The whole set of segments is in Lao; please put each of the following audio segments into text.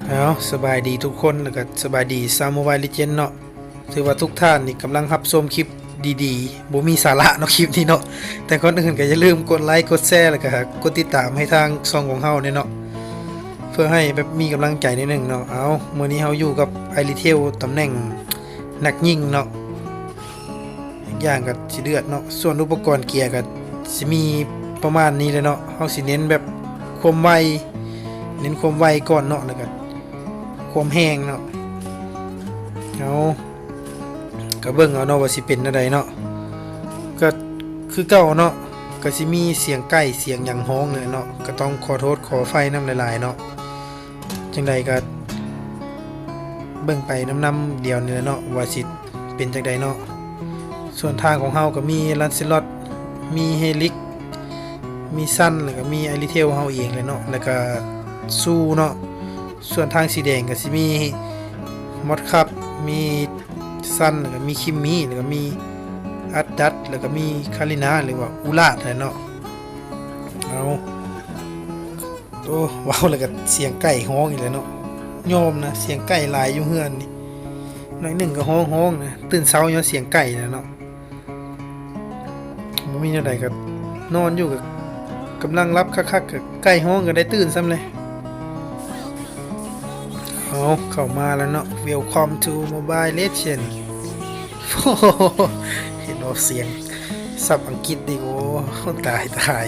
ເອົາ ສະບາຍດີທຸກຄົນ ແລ້ວກໍສະບາຍດີຊາວໂມບາຍເລເຈນເນາະ. ຖືວ່າທຸກທ່ານນີ້ກຳລັງຮັບຊົມຄລິບດີໆ ບໍ່ມີສາລະເນາະ ຄລິບນີ້ເນາະ. ແຕ່ກ່ອນອື່ນກໍຢ່າລືມກົດໄລຄ໌ ກົດແຊ ແລ້ວກໍກົດຕິດຕາມໃຫ້ທາງຊ່ອງຂອງເຮົາແດ່ເນາະ ເພື່ອໃຫ້ແບບມີກຳລັງໃຈໜ້ອຍໜຶ່ງເນາະ. ເອົາ ມື້ນີ້ເຮົາຢູ່ກັບອ້າຍລີເທວ ຕຳແໜ່ງນັກຍິງເນາະ. ອີກຢ່າງກໍຊິເດືອດເນາະ. ສ່ວນອຸປະກອນເກຍກໍຊິມີປະມານນີ້ແຫຼະເນາະ. ເຮົາຊິເນັ້ນແບບຄວາມໄວ ເນັ້ນຄວາມໄວກ່ອນເນາະ ແລ້ວກໍຄວາມແຮງເນາະ. ເອົາ ກໍເບິ່ງເອົາເນາະວ່າຊິເປັນແນວໃດເນາະ. ກໍຄືເກົ່າເນາະ ກໍຊິມີສຽງໄກ່ສຽງຫຍັງຮ້ອງແຫຼະເນາະ. ກໍຕ້ອງຂໍໂທດຂໍອະໄພນຳຫຼາຍໆເນາະ. ຈັ່ງໃດກໍເບິ່ງໄປນຳໆດຽວນີ້ແຫຼະເນາະ ວ່າຊິເປັນຈັ່ງໃດເນາະ. ສ່ວນທາງຂອງເຮົາກໍມີລານເຊລອດ ມີເຮລິກ ມີຊັນ ແລ້ວກໍມີໄອຣີເທວເຮົາເອງແຫຼະເນາະ ແລ້ວກໍຊູເນາະ. ສ່ວນທາງສີແດງກໍຊິມີມອດຄັບ ມີຊັນ ແລ້ວກໍມີຄິມມີ ແລ້ວກໍມີອັດດັດ ແລ້ວກໍມີຄາລິນາ ຫຼືວ່າອູລາດແຫຼະເນາະ. ເອົາ ໂອ້ ເວົ້າແລ້ວກໍສຽງໄກ່ຮ້ອງອີກແລ້ວເນາະ. ຍອມນະ ສຽງໄກ່ຫຼາຍຢູ່ເຮືອນນີ້ ໜ້ອຍໜຶ່ງກໍຮ້ອງໆນະ. ຕື່ນເຊົ້າຍ້ອນສຽງໄກ່ແຫຼະເນາະ. ບໍ່ມີແນວໃດກໍນອນຢູ່ ກໍກຳລັງຫຼັບຄັກໆ ກໍໄກ່ຮ້ອງກໍໄດ້ຕື່ນຊ້ຳແຫຼະ. ເອົາ ເຂົ້າມາແລ້ວເນາະ. Welcome to Mobile Legend. ເຫັນອອກສຽງສັບອັງກິດອີກ. ໂອ້ ຕາຍ ຕາຍ.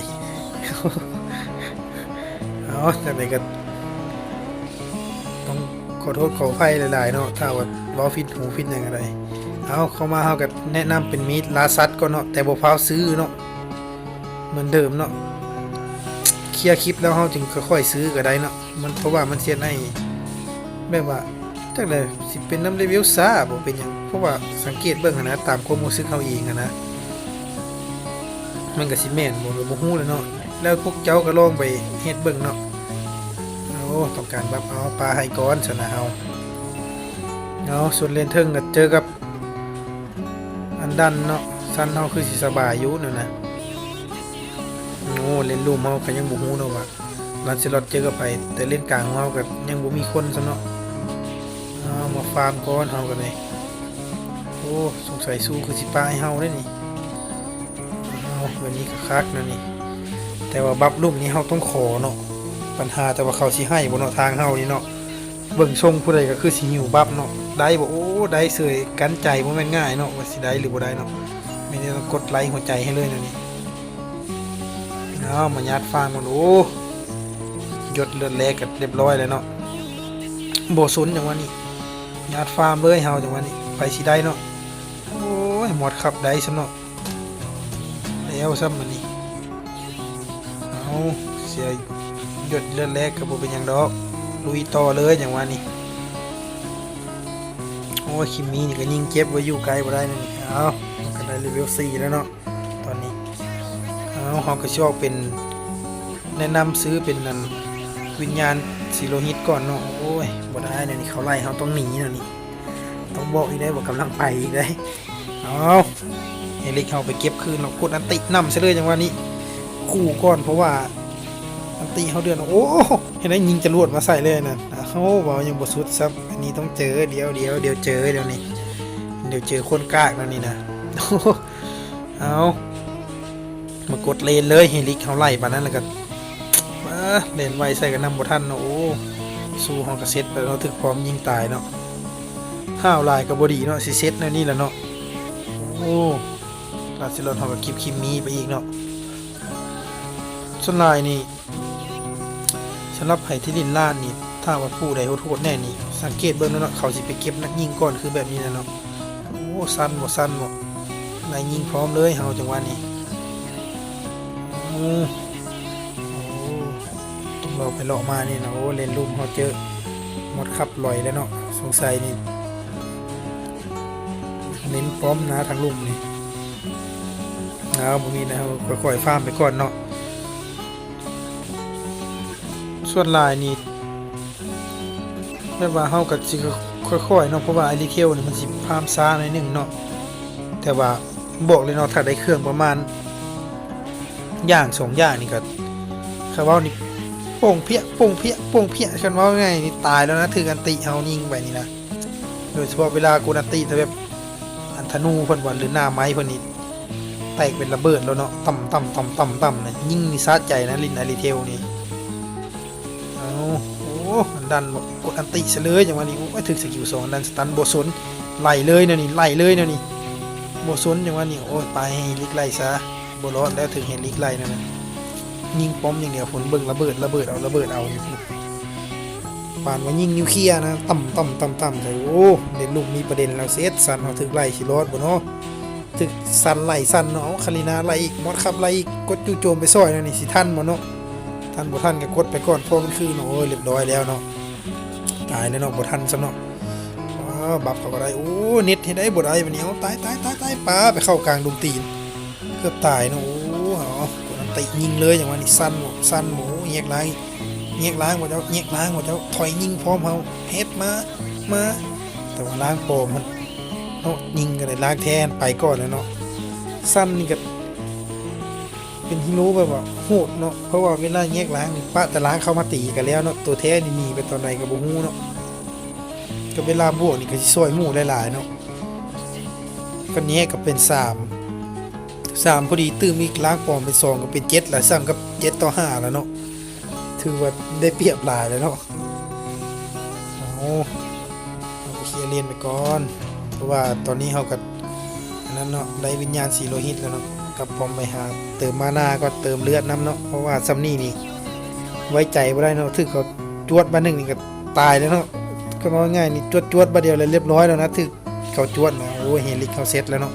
ເອົາ ຈັ່ງໃດກໍຕ້ອງຂໍໂທດຂໍອະໄພຫຼາຍໆເນາະ ຖ້າວ່າເວົ້າຜິດຫູຜິດຫຍັງກໍໄດ້. ເອົາ ເຂົ້າມາເຮົາກໍແນະນຳເປັນມີດລ່າສັດກ່ອນເນາະ ແຕ່ບໍ່ຟ້າວຊື້ເນາະ ເໝືອນເດີມເນາະ. ເຄຍຄລິບແລ້ວເຮົາຈຶ່ງຄ່ອຍໆຊື້ກໍໄດ້ເນາະ ມັນ ເພາະວ່າມັນຊິເຮັດໃຫ້ແບບວ່າ ຈັກແຫຼະ ຊິເປັນນຳເລເວວຊ້າບໍ່ເປັນຫຍັງ ເພາະວ່າສັງເກດເບິ່ງຫັ້ນນະ ຕາມຄວາມຮູ້ສຶກເຮົາເອງຫັ້ນນະ ມັນກໍຊິແມ່ນບໍ່ກໍບໍ່ຮູ້ແຫຼະເນາະ. ແລ້ວພວກເຈົ້າກໍລອງໄປເຮັດເບິ່ງເນາະ. ໂອ້ ຕ້ອງການບັບ ເອົາ ປາໃຫ້ກ່ອນຊັ້ນນະເຮົາ. ເອົາ ສ່ວນເລນເທິງກໍເຈີກັບອັນດັນເນາະ ຊັ້ນເຮົາຄືຊິສະບາຍຢູ່ນັ້ນນະ. ໂອ້ ເລນລຸ່ມເຮົາກໍຍັງບໍ່ຮູ້ເນາະວ່າ ລານເຊລອດເຈີກັບໃຜ ແຕ່ເລນກາງຂອງເຮົາກໍຍັງບໍ່ມີຄົນຊ້ຳເນາະ. ເອົາ ມາຟາມກ່ອນເຮົາກໍໄດ້. ໂອ້ ສົງໄສຊູຄືຊິປາໃຫ້ເຮົາເດ້ນີ້. ເອົາ ແບບນີ້ກໍຄັກແນວນີ້ ແຕ່ວ່າບັບລຸ່ມນີ້ເຮົາຕ້ອງຂໍເນາະ. ບັນຫາແຕ່ວ່າເຂົາຊິໃຫ້ບໍ່ເນາະ ທາງເຮົານີ້ເນາະ. ເບິ່ງຊົງຜູ້ໃດກໍຄືຊິຫິວບັບເນາະ. ໄດ້ບໍ່? ໂອ້ ໄດ້ເສີຍ ກັ້ນໃຈບໍ່ແມ່ນງ່າຍເນາະ ວ່າຊິໄດ້ຫຼືບໍ່ໄດ້ເນາະ. ແມ່ນຕ້ອງກົດໄລຫົວໃຈໃຫ້ເລີຍແນວນີ້. ເອົາ ມາຍາດຟາມກ່ອນ. ໂອ້ ຢົດເລືອດແລກກໍຮຽບຮ້ອຍແລ້ວເນາະ. ບໍ່ສົນຈັງຫວະນີ້ ຍາດຟາມເລີຍເຮົາຈັງຫວະນີ້ ໃຜຊິໄດ້ເນາະ. ໂອ້ຍ ມອດຄັບໄດ້ຊ້ຳເນາະ ແລ້ວຊ້ຳບັດນີ້. ເອົາ ເສຍຢົດເລືອດແລກກໍບໍ່ເປັນຫຍັງດອກ ລຸຍຕໍ່ເລີຍຈັ່ງຫວະນີ້. ໂອ້ຍ ຄິມມີນີ້ກໍຍິງເຈັບໄວ້ ຢູ່ໃກ້ບໍ່ໄດ້ແລ້ວນີ້. ເອົາ ກໍໄດ້ເລເວວສີ່ແລ້ວເນາະຕອນນີ້. ເອົາ ເຮົາກໍຊິອອກເປັນ ແນະນຳຊື້ເປັນອັນວິນຍານສີໂລຫິດກ່ອນເນາະ. ໂອ້ຍ ບໍ່ໄດ້ແນວນີ້ ເຂົາໄລ່ເຮົາຕ້ອງໜີແນວນີ້ ຕ້ອງບອກອີກໄດ໋ວ່າກຳລັງໄປອີກໄດ໋. ເອົາ ເຮລິກເຮົາໄປເກັບຄືນເນາະ ກົດອັນຕິນຳຊະເລີຍຈັງຫວະນີ້. ຂູ່ກ່ອນ ເພາະວ່າອັນຕິເຮົາເດືອດ. ໂອ້ ເຫັນໄດ໋ ຍິງຈະຫຼວດມາໃສ່ເລີຍນັ້ນ. ໂອ້ ເວົ້າຍັງບໍ່ສຸດຊ້ຳ ອັນນີ້ຕ້ອງເຈີ ດຽວ ດຽວ ດຽວເຈີ ດຽວນີ້ ດຽວເຈີຄົນກາກແນວນີ້ນະ. ເອົາ ມາກົດເລນເລີຍ ເຮລິກເຮົາໄລ່ປານນັ້ນແລ້ວກໍ ມາ ເລນໄວໃສ່ກໍນຳບໍ່ທັນເນາະ. ໂອ້ ສູ້ເຮົາກໍເຊັດໄປເນາະ ຖືກປ້ອມຍິງຕາຍເນາະ. ຫ້າວຫຼາຍກໍບໍ່ດີເນາະ ຊິເຊັດແນວນີ້ແຫຼະເນາະ. ໂອ້ ລານເຊລອດເຮົາກໍກິບຄິມມີໄປອີກເນາະ. ສ່ວນຫຼາຍນີ້ ສຳລັບໃຜທີ່ຫຼິ້ນລ້ານນີ້ ຖ້າວ່າຜູ້ໃດໂຫດໆແນ່ນີ້ ສັງເກດເບິ່ງໂລດເນາະ ເຂົາຊິໄປເກັບນັກຍິງກ່ອນ ຄືແບບນີ້ແຫຼະເນາະ. ໂອ້ ຊັ້ນບໍ່ ຊັ້ນບໍ່ ໄລ່ຍິງພ້ອມເລີຍເຮົາຈັງຫວະນີ້. ໂອ້ ໂອ້ ຕ້ອງເລາະໄປເລາະມານີ້ນະ. ໂອ້ ເລນລຸ່ມເຮົາເຈີມອດຄັບລອຍແລ້ວເນາະ ສົງໄສນີ້ ເນັ້ນປ້ອມນະທາງລຸ່ມນີ້. ເອົາ ບໍ່ມີນະ ເຮົາຄ່ອຍໆຟາມໄປກ່ອນເນາະ. ສ່ວນຫຼາຍນີ້ ແບບວ່າເຮົາກໍຊິຄ່ອຍໆເນາະ ເພາະວ່າໄອຣີເທວນີ້ມັນຊິຟາມຊ້າໜ້ອຍໜຶ່ງເນາະ ແຕ່ວ່າບອກເລີຍເນາະ ຖ້າໄດ້ເຄື່ອງປະມານຢ່າງສອງຢ່າງນີ້ກໍ ຄັນເວົ້ານີ້ ໂປ່ງເພຍ ໂປ່ງເພຍ ໂປ່ງເພຍ ຄັນເວົ້າງ່າຍນີ້ຕາຍແລ້ວນະ ຖືກອັນຕິເຮົາຍິງໄປນີ້ນະ. ໂດຍສະເພາະເວລາກົດອັນຕິ ຖ້າແບບອັນທະນູເພິ່ນບໍ່ ຫຼືໜ້າໄມ້ເພິ່ນນີ້ ແຕກເປັນລະເບີດແລ້ວເນາະ ຕ່ຳໆໆໆໆ ນະ. ຍິງນີ້ສະໃຈນະ ຫຼິ້ນອາຣີເທວນີ້. ເອົາ ໂອ້ ອັນດັນບໍ່ ກົດອັນຕິຊະເລີຍ ຈັງຫວະນີ້. ໂອ້ຍ ຖືກສະກິວສອງ ອັນດັນສະຕັນ ບໍ່ສົນ ໄລ່ເລີຍແນວນີ້ ໄລ່ເລີຍແນວນີ້ ບໍ່ສົນ ຈັງຫວະນີ້. ໂອ້ຍ ໄປ ເຮລິກໄລ່ຊະ ບໍ່ລອດແລ້ວ ຖືກເຮລິກໄລ່ນັ້ນນະ. ຍິງປ້ອມຢ່າງດຽວພຸ້ນ ເບິ່ງລະເບີດ ລະເບີດເອົາ ລະເບີດເອົາຢູ່ພຸ້ນ. ປານວ່າຍິງນິວເຄຍນະ ຕ່ຳໆໆໆ ໃສ່. ໂອ້ ເດນລຸມມີປະເດັນແລ້ວ ເຊັດ ຊັນເຮົາຖືກໄລ່ ຊິລອດບໍ່ເນາະ? ຖືກຊັນໄລ່ຊັນເນາະ. ເອົາ ຄາລີນາໄລ່ອີກ ມອດຄັບໄລ່ອີກ ກົດຈູ່ໂຈມໄປຊ່ອຍແນວນີ້ ຊິທັນບໍ່ເນາະ? ທັນບໍ່ທັນກໍກົດໄປກ່ອນ ພໍມັນຄືນ. ໂອ້ຍ ລຽບຮ້ອຍແລ້ວເນາະ ຕາຍແລ້ວເນາະ ບໍ່ທັນຊ້ຳເນາະ. ອ້າ ບັບເຂົາກໍໄດ້. ໂອ້ ເນັດເຮັດໄດ້ບໍ່ໄດ້ບັດນີ້. ເອົາ ຕາຍໆໆໆ ປາໄປເຂົ້າກາງດົງຕີນ ເກືອບຕາຍເນາະ. ໂອ້ ເອົາ ກົດອັນຕິຍິງເລີຍ ຈັງຫວະນີ້. ຊັນບໍ່ ຊັນບໍ່ ແຍກລ້າງ ແຍກລ້າງບໍ່ເຈົ້າ ແຍກລ້າງບໍ່ເຈົ້າ. ຖອຍຍິງພ້ອມເຮົາ ເຮັດມາ ມາ. ແຕ່ວ່າລ້າງປອມມັນເນາະ ຍິງກໍໄດ້ ລ້າງແທ້ໄປກ່ອນແລ້ວເນາະ. ຊັນນີ້ກໍເປັນຮີໂຣແບບວ່າໂຫດເນາະ ເພາະວ່າເວລາແຍກລ້າງນີ້ ປະແຕ່ລ້າງເຂົ້າມາຕີກໍແລ້ວເນາະ ຕົວແທ້ນີ້ໜີໄປຕອນໃດກໍບໍ່ຮູ້ເນາະ. ກັບເວລາບວກນີ້ກໍຊິຊ່ອຍໝູ່ຫຼາຍໆເນາະ. ຄັນແຍກກໍເປັນສາມ ສາມພໍດີ ຕື່ມອີກລ້າງປອມເປັນສອງ ກໍເປັນເຈັດລະ ສ່ຳກັບເຈັດຕໍ່ຫ້າລະເນາະ. ຖືວ່າໄດ້ປຽບຫຼາຍແລ້ວເນາະ. ເອົາ ເຮົາກໍເຄຍເລນໄປກ່ອນ ເພາະວ່າຕອນນີ້ເຮົາກໍອັນນັ້ນເນາະ ໄດ້ວິນຍານສີໂລຫິດແລ້ວເນາະ. ກັບປ້ອມໄປຫາເຕີມມານາກ່ອນ ເຕີມເລືອດນຳເນາະ ເພາະວ່າຊ່ຳນີ້ນີ້ໄວ້ໃຈບໍ່ໄດ້ເນາະ. ຖືກເຂົາຈວດບາດໜຶ່ງນີ້ກໍຕາຍແລ້ວເນາະ. ກໍເວົ້າງ່າຍໆນີ້ ຈວດໆບາດດຽວແລ້ວລຽບຮ້ອຍແລ້ວນະ ຖືກເຂົາຈວດນະ. ໂອ້ຍ ເຮລິກເຮົາເຊັດແລ້ວເນາະ.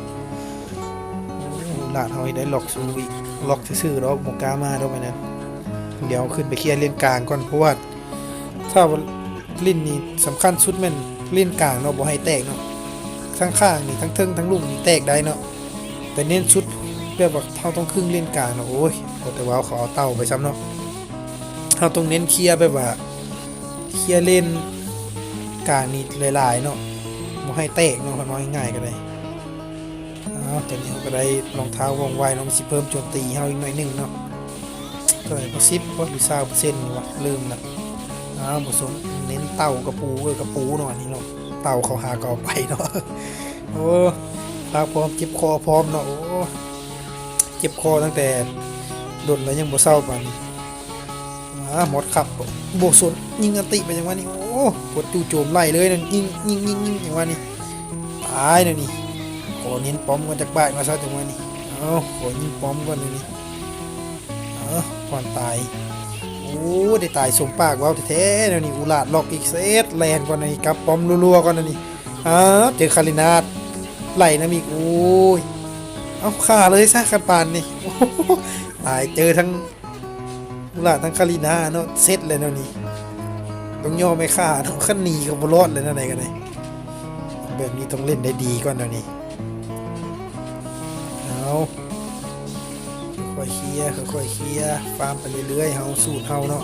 ໂອ້ ຫຼານເຮົາເຮັດໄດ້ລັອກຊູອີກ ລັອກຊື່ໆດອກ ບໍ່ກ້າມາດອກ ອັນນັ້ນ. ດຽວເຮົາຂຶ້ນໄປເຄຍເລນກາງກ່ອນ ເພາະວ່າຖ້າວ່າຫຼິ້ນນີ້ສຳຄັນສຸດແມ່ນເລນກາງເນາະ ບໍ່ໃຫ້ແຕກເນາະ. ທັງຂ້າງນີ້ ທັງເທິງ ທັງລຸ່ມນີ້ແຕກໄດ້ເນາະ ແຕ່ເນັ້ນສຸດແບບວ່າເຮົາຕ້ອງຄຶ່ງເລນກາງເນາະ. ໂອ້ຍ ບໍ່ແຕ່ເວົ້າ ເຂົາເອົາເຕົ່າໄປຊ້ຳເນາະ. ເຮົາຕ້ອງເນັ້ນເຄຍແບບວ່າ ເຄຍເລນກາງນີ້ຫຼາຍໆເນາະ ບໍ່ໃຫ້ແຕກເນາະ ຄັນເວົ້າງ່າຍໆກໍໄດ້. ອ້າວ ຕອນນີ້ເຮົາກໍໄດ້ລອງເທ້າວ່ອງໄວເນາະ ມັນຊິເພີ່ມໂຈມຕີເຮົາອີກໜ້ອຍໜຶ່ງເນາະ. ເທົ່າໃດ ສິບບໍ່ ຫຼື ຊາວເປີເຊັນນີ້ຫວາ ລືມລະ. ອ້າວ ບໍ່ສົນ ເນັ້ນເຕົ່າກະປູ ເອີ ກະປູເນາະ ອັນນີ້ເນາະ ເຕົ່າເຂົາຫາກໍເອົາໄປເນາະ. ໂອ້ ພາພ້ອມ ເຈັບຄໍພ້ອມເນາະ. ໂອ້ ເຈັບຄໍຕັ້ງແຕ່ດົນແລ້ວ ຍັງບໍ່ເຊົາປານນີ້. ອາ ໝົດຄັບ ບໍ່ສົນ ຍິງອັນຕິໄປ ຈັງຫວະນີ້. ໂອ້ ກົດຈູ່ໂຈມໄລ່ເລີຍນັ້ນ ຍິງ ຍິງ ຍິງ ຍິງ ຈັງຫວະນີ້ ຕາຍແນວນີ້. ຂໍເນັ້ນປ້ອມກ່ອນຈັກບາດວ່າຊະ ຈັງຫວະນີ້. ເອົາ ຂໍຍິງປ້ອມກ່ອນແນວນີ້. ເອົາ ກ່ອນຕາຍ. ໂອ້ ໄດ້ຕາຍສົມປາກເວົ້າແທ້ໆແນວນີ້. ອຸລາດລັອກອີກ ເຊັດ ແລ່ນກ່ອນແນວນີ້ ກັບປ້ອມລັວໆກ່ອນແນວນີ້. ອ້າວ ເຈີຄາລິນາດໄລ່ນຳອີກ. ໂອ້ຍ ເອົາ ຂ້າເລີຍຊະ ຄັນປານນີ້. ຕາຍ ເຈີທັງ ລະທັງຄາລີນາເນາະ ເຊັດແລ້ວແນວນີ້ ຕ້ອງຍອມໃຫ້ຂ້າເນາະ ຄັນໜີກໍບໍ່ລອດແລ້ວ ແນວໃດກໍໄດ້. ແບບນີ້ຕ້ອງເລ່ນໄດ້ດີກ່ອນແນວນີ້. ເອົາ ຄ່ອຍໆເຄຍ ຄ່ອຍໆເຄຍ ຟາມໄປເລື້ອຍໆ ເຮົາສູດເຮົາເນາະ.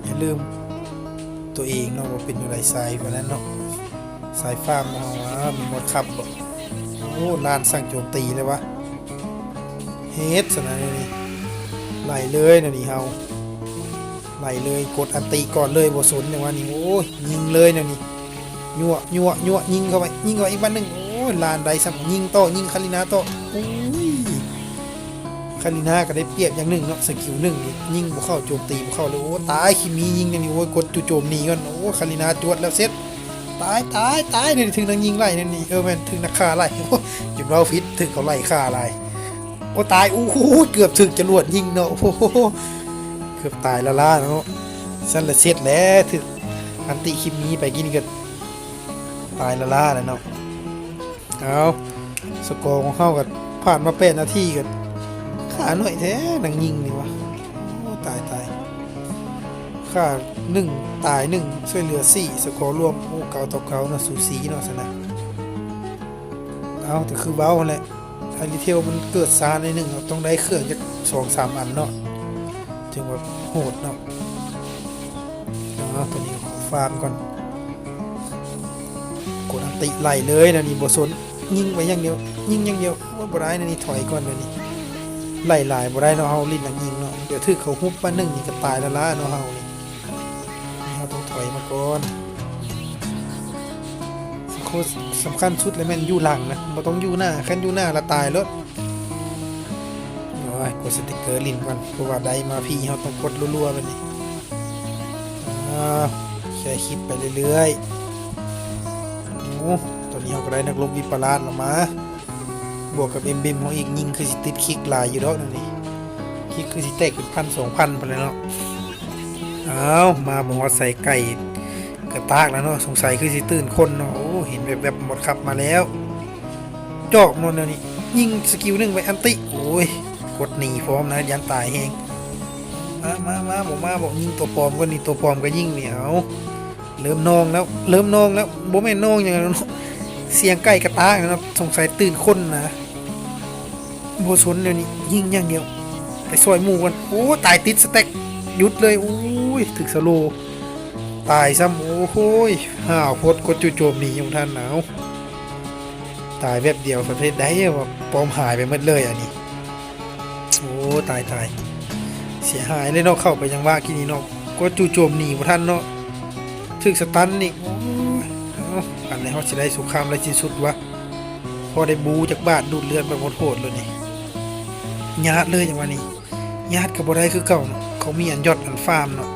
ຢ່າລືມຕົວເອງເນາະ ວ່າເປັນແນວໃດ ສາຍກວ່ານັ້ນເນາະ ສາຍຟາມເຮົາ. ອາ ມີໝົດຄັບບໍ່? ໂອ້ ລ້ານສັ່ງໂຈມຕີເລີຍວະ. ເຮັດຊັ້ນນະ ແນວນີ້ ໄລ່ເລີຍແນວນີ້ ເຮົາໄລ່ເລີຍ ກົດອັນຕິກ່ອນເລີຍ ບໍ່ສົນ ຈັງຫວະນີ້. ໂອ້ຍ ຍິງເລີຍແນວນີ້ ຍົວະ ຍົວະ ຍົວະ ຍິງເຂົ້າໄປ ຍິງເຂົ້າໄປອີກບາດໜຶ່ງ. ໂອ້ຍ ລ້ານໄດ້ຊ້ຳ ຍິງຕໍ່ ຍິງຄາລີນາຕໍ່. ໂອ້ຍ ຄາລີນາກໍໄດ້ປຽບຢ່າງໜຶ່ງເນາະ ສະກິວໜຶ່ງນີ້ຍິງບໍ່ເຂົ້າ ໂຈມຕີບໍ່ເຂົ້າເລີຍ. ໂອ້ ຕາຍ ຄິມມີຍິງແນວນີ້. ໂອ້ຍ ກົດຈູ່ໂຈມໜີກ່ອນ. ໂອ້ ຄາລີນາຈວດແລ້ວເສັດ ຕາຍ ຕາຍ ຕາຍ ແນວນີ້ ຖືກນາງຍິງໄລ່ແນວນີ້. ເອີ ແມ່ນຖືກນັກຂ້າໄລ່ ຈົນເວົ້າຜິດ ຖືກເຂົາໄລ່ຂ້າຫຼາຍ. ໂອ້ ຕາຍ ໂອ້ໂຫ ເກືອບຖືກຈະຫຼວດຍິງເນາະ. ໂອ້ໂຫ ເກືອບຕາຍລ້າໆເນາະ. ຊັ້ນລະເສັດແຫຼະ ຖືກອັນຕິຄິມມີໄປກີ້ນີ້ກໍຕາຍລ້າໆແຫຼະເນາະ. ເອົາ ສະກໍຂອງເຮົາກໍຜ່ານມາແປດນາທີ ກໍຂ້າໜ້ອຍແທ້ນາງຍິງນີ້ວະ. ໂອ້ ຕາຍ ຕາຍ ຂ້າໜຶ່ງ ຕາຍໜຶ່ງ ຊ່ວຍເຫຼືອສີ່ ສະກໍລວມ ໂອ້ ເກົ້າຕໍ່ເກົ້າເນາະ ສູສີເນາະຊັ້ນນະ. ເອົາ ກໍຄືເວົ້າຫັ້ນແຫຼະ ອາຣີເທວມັນເກີດຊ້າໜ້ອຍໜຶ່ງເນາະ ຕ້ອງໄດ້ເຄື່ອງຈັກສອງສາມອັນເນາະ ຈຶ່ງວ່າໂຫດເນາະ. ເອົາ ຕອນນີ້ຂໍຟາມກ່ອນ ກົດອັນຕິໄລ່ເລີຍນະນີ້ ບໍ່ສົນ ຍິງໄປຢ່າງດຽວ ຍິງຢ່າງດຽວ. ໂອ້ຍ ບໍ່ໄດ້ນະນີ້ ຖອຍກ່ອນນະນີ້ ໄລ່ຫຼາຍບໍ່ໄດ້ເນາະ ເຮົາຫຼິ້ນນັກຍິງເນາະ. ດຽວຖືກເຂົາຮຸບບາດໜຶ່ງນີ້ກໍຕາຍແລ້ວລະເນາະເຮົານີ້. ເຮົາຕ້ອງຖອຍມາກ່ອນ. ສຳຄັນ ສຳຄັນສຸດແລ້ວແມ່ນຢູ່ຫຼັງນະ ບໍ່ຕ້ອງຢູ່ໜ້າ, ຄັນຢູ່ໜ້າລະຕາຍໂລດ. ໂອ້ຍ ກົດສະຕິກເກີຫຼິ້ນກ່ອນ ເພາະວ່າໄດ້ມາພີ້ ເຮົາຕ້ອງກົດລັວໆແບບນີ້. ອ້າວ ແຊຄລິບໄປເລື້ອຍໆ. ໂອ້ ຕອນນີ້ເຮົາກໍໄດ້ນັກລົບວິປະລາດລະມາ ບວກກັບເອັມບີມເຮົາອີກ ຍິງຄືຊິຕິດຄິກຫຼາຍຢູ່ດອກແນວນີ້. ຄິກຄືຊິແຕກເປັນພັນສອງພັນພຸ້ນແຫຼະເນາະ. ອ້າວ ມາບໍ່ຮອດໃສ ໄກ່ກະຕາກແລ້ວເນາະ, ສົງໄສຄືຊິຕື່ນຄົນເນາະ. ໂອ້ ເຫັນແວບໆ ໝົດຄັບມາແລ້ວ. ຈອກໂນນແນວນີ້ ຍິງສະກິວໜຶ່ງໄປອັນຕິ. ໂອ້ຍ ກົດໜີພ້ອມນະ ຢ້ານຕາຍແຮງ. ມາ ມາ ມາ ບໍ່ມາບໍ່ ຍິງຕົວປອມກ່ອນນີ້ ຕົວປອມກໍຍິງນີ້. ເອົາ ເລີ່ມນອງແລ້ວ ເລີ່ມນອງແລ້ວ. ບໍ່ແມ່ນນອງຫຍັງເນາະ ສຽງໄກ່ກະຕາກນະ ສົງໄສຕື່ນຄົນນະ. ບໍ່ສົນແນວນີ້ ຍິງຢ່າງດຽວ. ໄປຊ່ອຍໝູ່ກ່ອນ. ໂອ້ ຕາຍຕິດສະແຕັກ ຢຸດເລີຍ. ໂອ້ຍ ຖືກສະໂລ ຕາຍຊ້ຳ. ໂອ້ໂຫຍ ຫ້າວໂພດ ກົດຈູ່ໂຈມໜີຍັງບໍ່ທັນ. ເອົາ ຕາຍແວບດຽວ ປະເພດໃດວ່າປ້ອມຫາຍໄປໝົດເລີຍອັນນີ້. ໂອ້ ຕາຍ ຕາຍ ເສຍຫາຍເລີຍເນາະ. ເຂົ້າໄປຍັງວະກີ້ນີ້ເນາະ ກໍຈູ່ໂຈມໜີບໍ່ທັນເນາະ ຖືກສະຕັນອີກ. ໂອ້ຍ ເອົ້າ ອັນໃດເຮົາຊິໄດ້ສົງຄາມໄດ້ສິ້ນສຸດວະ ພໍໄດ້ບູຈັກບາດ ດູດເລືອດແບບໂຫດໆໂລດນີ້. ຍາດເລີຍຈັງຫວະນີ້ ຍາດກໍບໍ່ໄດ້ຄືເກົ່າເນາະ ເຂົາມີອັນຢອດອັນຟາມເນາະ.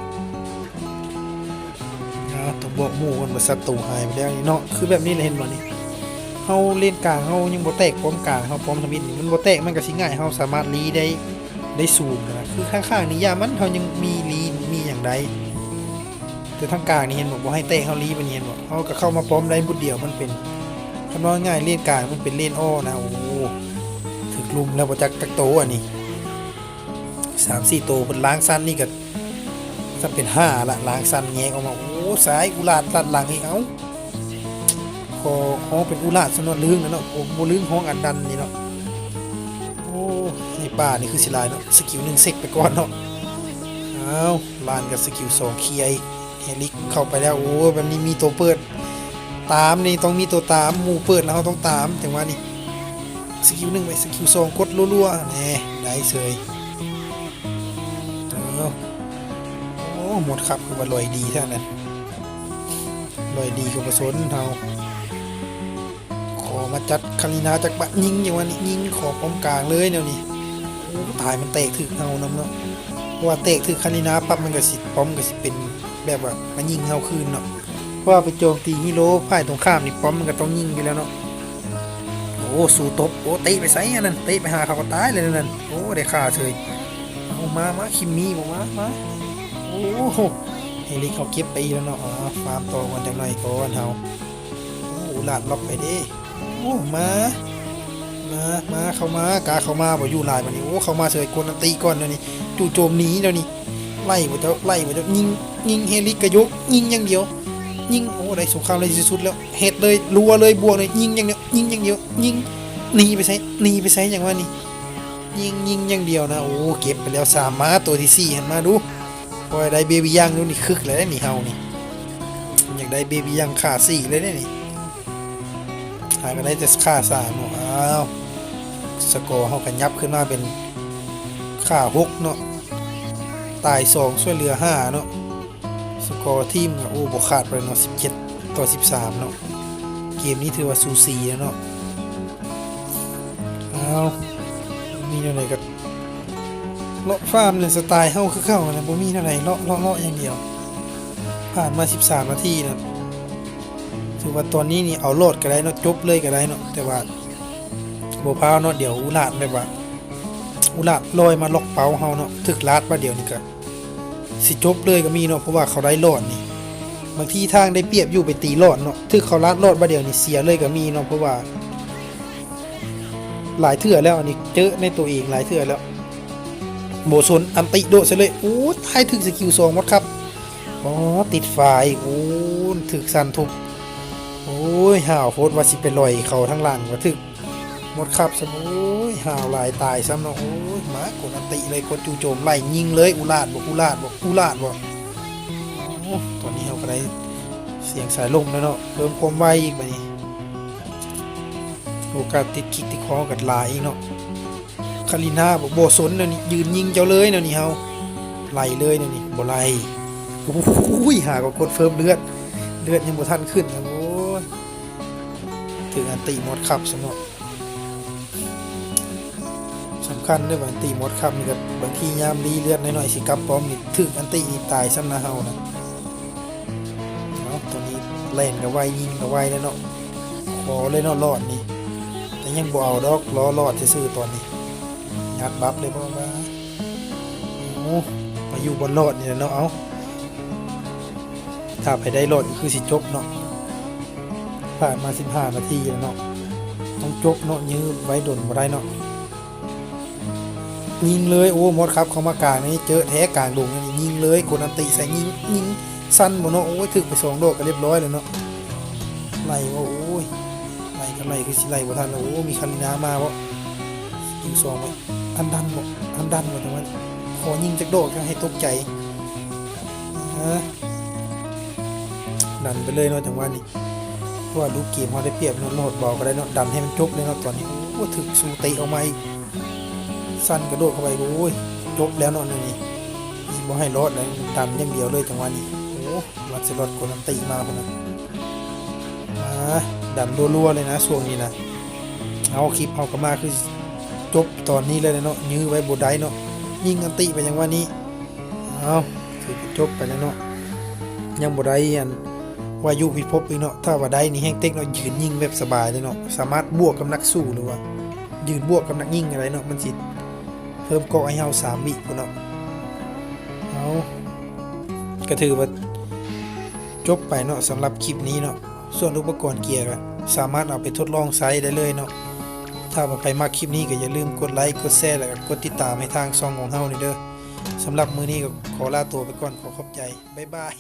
ອ້າວ ຕ້ອງບອກໝູ່ກ່ອນວ່າສັດຕູຫາຍໄປແລ້ວນີ້ເນາະ. ຄືແບບນີ້ແຫຼະ ເຫັນບໍ່ນີ້ ເຮົາເລນກາງເຮົາຍັງບໍ່ແຕກ ປ້ອມກາງເຮົາ ປ້ອມທຳອິດນີ້ມັນບໍ່ແຕກ ມັນກໍຊິງ່າຍ ເຮົາສາມາດລີໄດ້ ໄດ້ສູງນະ. ຄືຂ້າງໆນີ້ຢ່າມັນ ເຮົາຍັງມີລີ ມີຫຍັງໄດ້ ແຕ່ທາງກາງນີ້ເຫັນບໍ່ ບໍ່ໃຫ້ແຕກ ເຮົາລີບາດນີ້ເຫັນບໍ່ ເຮົາກໍເຂົ້າມາປ້ອມໄດ້ບຸດດຽວ. ມັນເປັນ ຄຳເວົ້າງ່າຍ ເລນກາງມັນເປັນເລນອໍ້ນະ. ໂອ້ ຖືກລຸມແລ້ວບໍ່ຈັກຈັກໂຕອັນນີ້. ສາມສີ່ໂຕ ເພິ່ນລ້າງຊັ້ນນີ້ກໍຈະເປັນຫ້າລະ ລ້າງຊັ້ນແຍກອອກມາ. ໂອ້ ສາຍອຸລາດຕັດຫຼັງອີກ. ເອົ້າ ຂໍຮ້ອງເປັນອຸລາດຊະເນາະ ລຶ້ງນະເນາະ. ໂອ້ ບໍ່ລຶ້ງ ຮ້ອງອັນດັນນີ້ເນາະ. ໂອ້ ໃນປ່ານີ້ຄືຊິຫຼາຍເນາະ. ສະກິວໜຶ່ງເຊັກໄປກ່ອນເນາະ. ອ້າວ ລ້ານກັບສະກິວສອງເຄຍອີກ. ເຮລິກເຂົ້າໄປແລ້ວ. ໂອ້ ແບບນີ້ມີໂຕເປີດຕາມນີ້ ຕ້ອງມີໂຕຕາມ. ໝູ່ເປີດແລ້ວເຮົາຕ້ອງຕາມ ຈັງຫວະນີ້. ສະກິວໜຶ່ງໄປ ສະກິວສອງ ກົດລັວໆ ແນ່ ໄດ້ເສີຍ. ເອີ ໂອ້ ໝົດຄັບ ຄືວ່າລອຍດີແທ້ນັ້ນ ລອຍດີກໍບໍ່ສົນເຮົາ. ຂໍມາຈັດຄາລີນາຈັກບາດ ຍິງ ຈັ່ງວ່ານີ້ ຍິງເຂົ້າປ້ອມກາງເລີຍແນວນີ້. ໂອ້ ຕາຍ ມັນແຕກຖືກເຮົານຳເນາະ ເພາະວ່າແຕກຖືກຄາລີນາປັບ ມັນກໍຊິ ປ້ອມກໍຊິເປັນແບບວ່າມາຍິງເຮົາຄືນເນາະ. ເພາະວ່າໄປໂຈມຕີຮີໂຣຝ່າຍຕົງຂ້າມນີ້ ປ້ອມມັນກໍຕ້ອງຍິງຢູ່ແລ້ວເນາະ. ໂອ້ ສູ້ຕົບ ໂອ້ ເຕະໄປໃສອັນນັ້ນ ເຕະໄປຫາເຂົາກໍຕາຍເລີຍນັ້ນ. ໂອ້ ໄດ້ຂ້າເສີຍ. ເອົາ ມາ ມາ ຄິມມີບໍ່ ມາ ມາ. ໂອ້ ເຮລິກເຮົາເກັບໄປອີກແລ້ວເນາະ. ອາ ຟາມຕໍ່ກ່ອນຈັກໜ້ອຍກ່ອນເຮົາ. ໂອ້ ອູລາດລັອກໄປເດ້. ໂອ້ ມາ ມາ ມາ ເຂົ້າມາ ກາເຂົ້າມາບໍ່ຢູ່ຫຼາຍບາດນີ້. ໂອ້ ເຂົ້າມາເສີຍ ກົດອັນຕິກ່ອນດຽວນີ້ ຈູ່ໂຈມໜີດຽວນີ້. ໄລ່ບໍ່ເຈົ້າ ໄລ່ບໍ່ເຈົ້າ. ຍິງ ຍິງ ເຮລິກກະຍົກ ຍິງຢ່າງດຽວ ຍິງ. ໂອ້ ໄດ້ສົງຄາມໄດ້ທີ່ສຸດແລ້ວ ເຮັດເລີຍ ລົວເລີຍ ບວກເລີຍ ຍິງຢ່າງດຽວ ຍິງຢ່າງດຽວ ຍິງ. ໜີໄປໃສ ໜີໄປໃສ ຫຍັງວະນີ້ ຍິງ ຍິງຢ່າງດຽວນະ. ໂອ້ ເກັບໄປແລ້ວສາມ ມາ ຕົວທີສີ່ຫັ້ນ ມາດູ. ໂອ້ຍ ໄດ້ເບບີຍັງຢູ່ນີ້ ຄຶກແລ້ວນີ້ເຮົານີ້ ຢາກໄດ້ເບບີຍັງຂ້າສີ່ເລີຍເດ້ນີ້. ຫາກໍໄດ້ແຕ່ຂ້າສາມເນາະ. ອ້າວ ສະກໍເຮົາກໍຫຍັບຂຶ້ນມາເປັນຂ້າຫົກເນາະ ຕາຍສອງ ຊ່ວຍເຫຼືອຫ້າເນາະ. ສະກໍທີມກໍ ໂອ້ ບໍ່ຂາດໄປເນາະ ສິບເຈັດຕໍ່ສິບສາມເນາະ. ເກມນີ້ຖືວ່າສູສີແລ້ວເນາະ. ອ້າວ ມີແນວໃດກໍ ເລາະຟາມແຫຼະ ສະໄຕເຮົາຄືເກົ່າຫັ້ນແຫຼະ ບໍ່ມີແນວໃດ ເລາະ ເລາະ ເລາະຢ່າງດຽວ. ຜ່ານມາສິບສາມນາທີແລ້ວ ຖືວ່າຕອນນີ້ນີ້ເອົາລອດກໍໄດ້ເນາະ ຈົບເລີຍກໍໄດ້ເນາະ. ແຕ່ວ່າບໍ່ພ້າວເນາະ ດຽວອຸລາດແບບວ່າ ອຸລາດລອຍມາລັອກເປົ້າເຮົາເນາະ ຖືກລາດບາດດຽວນີ້ກໍຊິຈົບເລີຍກໍມີເນາະ. ເພາະວ່າເຂົາໄດ້ລອດນີ້ ບາງທີທາງໄດ້ປຽບຢູ່ ໄປຕີລອດເນາະ ຖືກເຂົາລາດລອດບາດດຽວນີ້ເສຍເລີຍກໍມີເນາະ. ເພາະວ່າ ຫຼາຍເທື່ອແລ້ວ ອັນນີ້ເຈີໃນໂຕເອງຫຼາຍເທື່ອແລ້ວ. ບໍ່ສົນ ອັນຕິໂດດໃສ່ເລີຍ. ໂອ້ ຕາຍ ຖືກສະກິວສອງໝົດຄັບ. ອໍ ຕິດຝາອີກ. ໂອ້ ຖືກສັນທຸບ. ໂອ້ຍ ຫ້າວໂພດ ວ່າຊິໄປລອຍເຂົາທາງຫຼັງ ວ່າຖືກໝົດຄັບຊ້ຳ. ໂອ້ຍ ຫ້າວຫຼາຍ ຕາຍຊ້ຳເນາະ. ໂອ້ຍ ມາກົດອັນຕິເລີຍ ກົດຈູ່ໂຈມ ໄລ່ຍິງເລີຍ. ອຸລາດບໍ່ ອຸລາດບໍ່ ອຸລາດບໍ່. ໂອ້ ຕອນນີ້ເຮົາກໍໄດ້ສຽງສາຍລົມແລ້ວເນາະ ເພີ່ມຄວາມໄວອີກບາດນີ້. ໂອກາດຕິດຄິກຕິດຄອງກັນຫຼາຍອີກເນາະ. ຄາລີນາບໍ່ ບໍ່ສົນແນວນີ້ ຢືນຍິງເຈົ້າເລີຍແນວນີ້ ເຮົາໄລ່ເລີຍແນວນີ້ ບໍ່ໄລ່. ໂອ້ຍ ຫາກໍກົດເພີ່ມເລືອດ ເລືອດຍັງບໍ່ທັນຂຶ້ນ ໂອ້ຍ ຖືກອັນຕິໝົດຄັບຊັ້ນເນາະ. ສຳຄັນເດ້ ອັນຕິໝົດຄັບນີ້ກໍ ບາງທີຍາມລີເລືອດໜ້ອຍໆ ຊິກັບປ້ອມນີ້ ຖືກອັນຕິນີ້ຕາຍຊ້ຳນະ ເຮົານະ. ເອົາ ຕອນນີ້ແລ່ນກໍໄວ ຍິງກໍໄວແລ້ວເນາະ ຂໍເລີຍເນາະ ລອດນີ້ ແຕ່ຍັງບໍ່ເອົາດອກ ລໍລອດຊື່ໆ ຕອນນີ້ ຍັດບັບເລີຍ ເພາະວ່າ ໂອ້ ມາຢູ່ບ່ອນລອດນີ້ແຫຼະເນາະ. ເອົາ ຖ້າໃຜໄດ້ລອດກໍຄືຊິຈົບເນາະ ຜ່ານມາສິບຫ້ານາທີແລ້ວເນາະ ຕ້ອງຈົບເນາະ ຢື້ໄວ້ດົນບໍ່ໄດ້ເນາະ. ຍິງເລີຍ ໂອ້ ໝົດຄັບເຂົ້າມາກາງນີ້ ເຈີແທ້ກາງດົງນີ້ ຍິງເລີຍ ກົດອັນຕິໃສ່ ຍິງ ຍິງ ສັ້ນບໍ່ເນາະ ໂອ້ຍ ຖືກໄປສອງດອກກໍລຽບຮ້ອຍແລ້ວເນາະ. ໄລ່ບໍ່ ໂອ້ຍ ໄລ່ກໍໄລ່ ຄືຊິໄລ່ບໍ່ທັນແລ້ວ. ໂອ້ ມີຄາລີນາມາບໍ່ ສະກິລສອງບໍ່ ອັນດັນບໍ່ ອັນດັນບໍ່ ຈັງຫວະນີ້ ຂໍຍິງຈັກດອກ ໃຫ້ຕົກໃຈ ເອີ ດັນໄປເລີຍເນາະ ຈັງຫວະນີ້ ເພາະວ່າລູກເກມເຮົາໄດ້ປຽບເນາະ ໂຫຼດເບົາກໍໄດ້ເນາະ ດັນໃຫ້ມັນຈົບເລີຍເນາະ. ຕອນນີ້ ໂອ້ ຖືກຊູເຕະອອກມາອີກ ສັ້ນກະໂດດເຂົ້າໄປ ໂອ້ຍ ຈົບແລ້ວເນາະ ແນວນີ້ ຊິບໍ່ໃຫ້ລອດແລ້ວ ດັນຢ່າງດຽວເລີຍ ຈັງຫວະນີ້. ໂອ້ ລັນເຊລອດກົດອັນຕິມາພຸ້ນນະ ມາ ດັນລັວໆເລີຍນະ ຊ່ວງນີ້ນະ. ເອົາ ຄລິບເຮົາກໍມາ ຄືຈົບຕອນນີ້ເລີຍເນາະ ຢື້ໄວ້ບໍ່ໄດ້ເນາະ ຍິງອັນຕິໄປ ຈັງຫວະນີ້. ເອົາ ຖືກຈົບໄປແລ້ວເນາະ ຍັງບໍ່ໄດ້ອັນວາຍຸພິພົບອີກເນາະ ຖ້າວ່າໄດ້ນີ້ແຮງເຕັກເນາະ ຢືນຍິງແບບສະບາຍເລີຍເນາະ ສາມາດບວກກັບນັກສູ້ ຫຼືວ່າຢືນບວກກັບນັກຍິງກໍໄດ້ເນາະ ມັນຊິເພີ່ມເກາະໃຫ້ເຮົາສາມວິພຸ້ນເນາະ. ເອົາ ກໍຖືວ່າຈົບໄປເນາະ ສຳລັບຄລິບນີ້ເນາະ. ສ່ວນອຸປະກອນເກຍກໍສາມາດເອົາໄປທົດລອງໃຊ້ໄດ້ເລີຍເນາະ. ຖ້າວ່າໃຜມັກຄລິບນີ້ກໍຢ່າລືມກົດໄລ ກົດແຊ ແລະ ກໍກົດຕິດຕາມໃຫ້ທາງຊ່ອງຂອງເຮົານີ້ເດີ້. ສຳລັບມື້ນີ້ກໍຂໍລາຕົວໄປກ່ອນ ຂໍຂອບໃຈ ບາຍບາຍ.